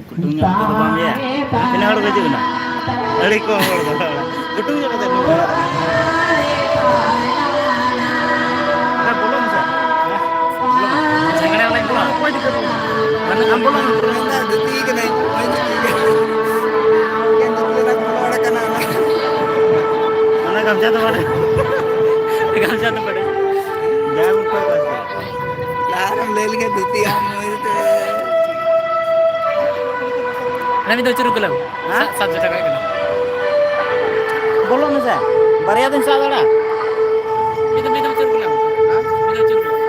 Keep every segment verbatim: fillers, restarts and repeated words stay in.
ᱠᱩᱴᱩᱝ ᱧᱚᱜ ᱠᱟᱛᱮ ᱫᱚ ᱵᱟᱢ ᱤᱭᱟᱹᱭᱟ᱾ ᱛᱤᱱᱟᱹᱜ ᱦᱚᱲ ᱠᱚ ᱦᱤᱡᱩᱜ ᱠᱟᱱᱟ? ᱟᱹᱰᱤ ᱠᱚᱢ ᱦᱚᱲ ᱫᱚ᱾ ᱠᱩᱴᱩᱝ ᱧᱚᱜ ᱠᱟᱛᱮ ᱫᱚ᱾ ᱦᱮᱸ, ᱵᱚᱞᱚ ᱢᱮᱥᱮ᱾ ᱵᱚᱞᱚ ᱢᱮ᱾ ᱡᱷᱟᱜᱽᱲᱟ ᱞᱟᱹᱜᱤᱫ ᱫᱚ ᱵᱟᱝ᱾ ᱚᱠᱚᱭ ᱫᱚ ᱠᱩᱴᱩᱝ? ᱢᱟᱱᱮ ᱟᱢ ᱵᱚᱞᱚ ᱢᱮ᱾ ᱢᱮᱱᱫᱟ, ᱫᱷᱩᱛᱤ ᱠᱟᱹᱱᱟᱹᱧ᱾ ᱵᱟᱹᱧ ᱫᱷᱩᱛᱤ ᱠᱟᱱᱟ᱾ ᱮᱠᱮᱱ ᱫᱷᱩᱛᱤ ᱨᱮ ᱵᱚᱞᱚ ᱟᱠᱟᱱᱟ᱾ ᱚᱱᱟ ᱜᱟᱢᱪᱷᱟ ᱫᱚ ᱵᱟᱲᱟᱭ᱾ ᱜᱟᱢᱪᱷᱟ ᱫᱚ ᱵᱟᱲᱟᱭ᱾ ᱡᱟᱦᱟᱸ ᱞᱟᱦᱟ ᱨᱮᱢ ᱞᱟᱹᱭ ᱞᱮᱠᱷᱟᱱ ᱫᱷᱩᱛᱤ ᱟᱢ ᱢᱟᱹᱭ ᱛᱮ᱾ ᱚᱱᱟ ᱢᱤᱫ ᱫᱚ ᱟᱹᱪᱩᱨ ᱠᱚ ᱞᱟᱹᱜᱤᱫ᱾ ᱦᱮᱸ? ᱥᱟᱵ, ᱥᱟᱵ ᱡᱟᱭᱜᱟ ᱠᱟᱱᱟ᱾ ᱵᱚᱞᱚ ᱢᱮᱥᱮ᱾ ᱵᱟᱨᱭᱟ ᱫᱚᱧ ᱥᱟᱵ ᱫᱟᱲᱮᱭᱟᱜᱼᱟ᱾ ᱢᱤᱫ ᱫᱚ, ᱢᱤᱫ ᱫᱚ ᱟᱹᱪᱩᱨ ᱠᱚ ᱞᱟᱹᱜᱤᱫ᱾ ᱦᱮᱸ? ᱢᱤᱫ ᱫᱚ ᱟᱹᱪᱩᱨ ᱠᱚ ᱞᱟᱹᱜᱤᱫ᱾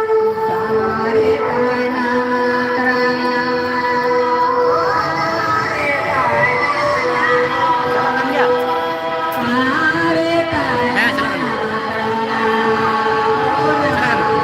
ᱪᱟᱞᱟᱜ ᱠᱟᱱ ᱜᱮᱭᱟ? ᱦᱮᱸ, ᱪᱟᱞᱟᱜ ᱠᱟᱱᱟ᱾ ᱪᱟᱞᱟᱜ ᱠᱟᱱᱟ᱾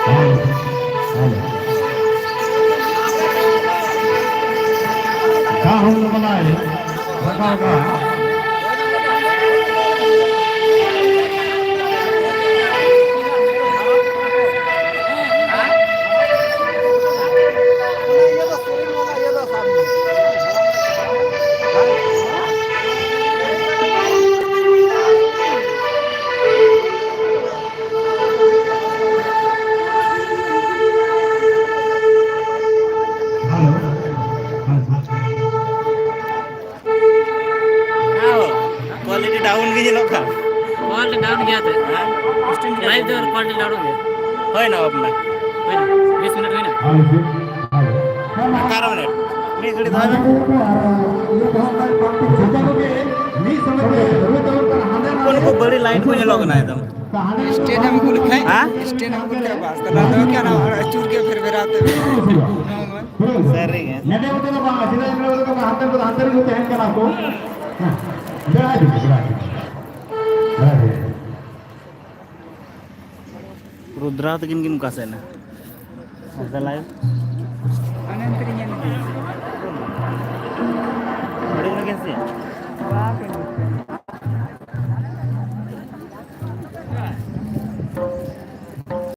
Hello, hello. ᱫᱟᱜ ᱦᱚᱸ ᱞᱚᱜᱚᱱᱟᱭ ᱨᱟᱠᱟᱵ ᱠᱟᱜᱼᱟ᱾ ᱦᱮᱞᱳ, ᱦᱮᱸ, ᱦᱮᱸ᱾ ᱦᱮᱸ, ᱠᱳᱣᱟᱞᱤᱴᱤ ᱰᱟᱣᱩᱱ ᱜᱮ ᱧᱮᱞᱚᱜ ᱠᱟᱱᱟ᱾ ᱠᱳᱣᱟᱞᱤᱴᱤ ᱰᱟᱣᱩᱱ ᱜᱮᱭᱟ ᱛᱚ᱾ ᱦᱮᱸ? ᱞᱟᱭᱤᱵᱷ ᱫᱚ ᱠᱳᱣᱟᱞᱤᱴᱤ ᱰᱟᱣᱩᱱ ᱜᱮᱭᱟ᱾ ᱦᱳᱭ ᱱᱟ ᱵᱟᱯᱱᱟ᱾ ᱦᱩᱭᱱᱟ? ᱵᱤᱥ ᱢᱤᱱᱤᱴ ᱦᱩᱭᱱᱟ? Hello, hello. ᱮᱜᱟᱨᱚ ᱢᱤᱱᱤᱴ᱾ ᱢᱤᱫ ᱜᱷᱟᱹᱲᱤ ᱫᱚᱦᱚᱭ ᱢᱮ᱾ ᱱᱩᱠᱩ, ᱱᱩᱠᱩ ᱵᱟᱹᱲᱤ ᱞᱟᱭᱤᱴ ᱠᱚ ᱧᱮᱞᱚᱜ ᱠᱟᱱᱟ ᱮᱠᱫᱚᱢ᱾ ᱥᱴᱮᱱᱰ ᱮᱢ ᱟᱹᱜᱩ ᱞᱮᱠᱷᱟᱡ, ᱦᱮᱸ? ᱥᱴᱮᱱᱰ ᱮᱢ ᱟᱹᱜᱩ ᱞᱮᱠᱷᱟᱡ ᱵᱟᱥ, ᱛᱟᱦᱞᱮ ᱟᱫᱚ ᱠᱤ ᱚᱱᱟ ᱦᱚᱲ ᱟᱹᱪᱩᱨ ᱜᱮ ᱯᱷᱮᱨ ᱯᱷᱮᱨᱟᱣ ᱛᱮ᱾ ᱥᱟᱹᱨᱤ ᱜᱮ᱾ ᱱᱚᱰᱮ ᱫᱚ ᱵᱟᱝ, ᱦᱟᱱᱛᱮ ᱨᱮᱜᱮ ᱠᱚ ᱛᱟᱦᱮᱱ ᱠᱟᱱᱟ ᱠᱚ᱾ ᱦᱮᱸ, ᱵᱮᱲᱟ ᱦᱤᱡᱩᱜ ᱯᱮ, ᱵᱮᱲᱟ ᱦᱤᱡᱩᱜ ᱯᱮ᱾ ᱵᱮᱲᱟ ᱦᱤᱡᱩᱜ ᱯᱮ᱾ ᱨᱩᱫᱽᱨᱟ ᱛᱟᱹᱠᱤᱱ ᱠᱤᱱ ᱚᱠᱟ ᱥᱮᱫ ᱮᱱᱟ? ᱚᱱᱛᱮ ᱞᱟᱭᱤᱵᱷ᱾ ᱦᱟᱱᱮ ᱚᱱᱛᱮ ᱨᱮ ᱧᱮᱞ ᱢᱮ᱾ ᱦᱩᱰᱤᱧ ᱧᱚᱜ ᱜᱮᱭᱟ ᱥᱮ? ᱵᱟᱝ,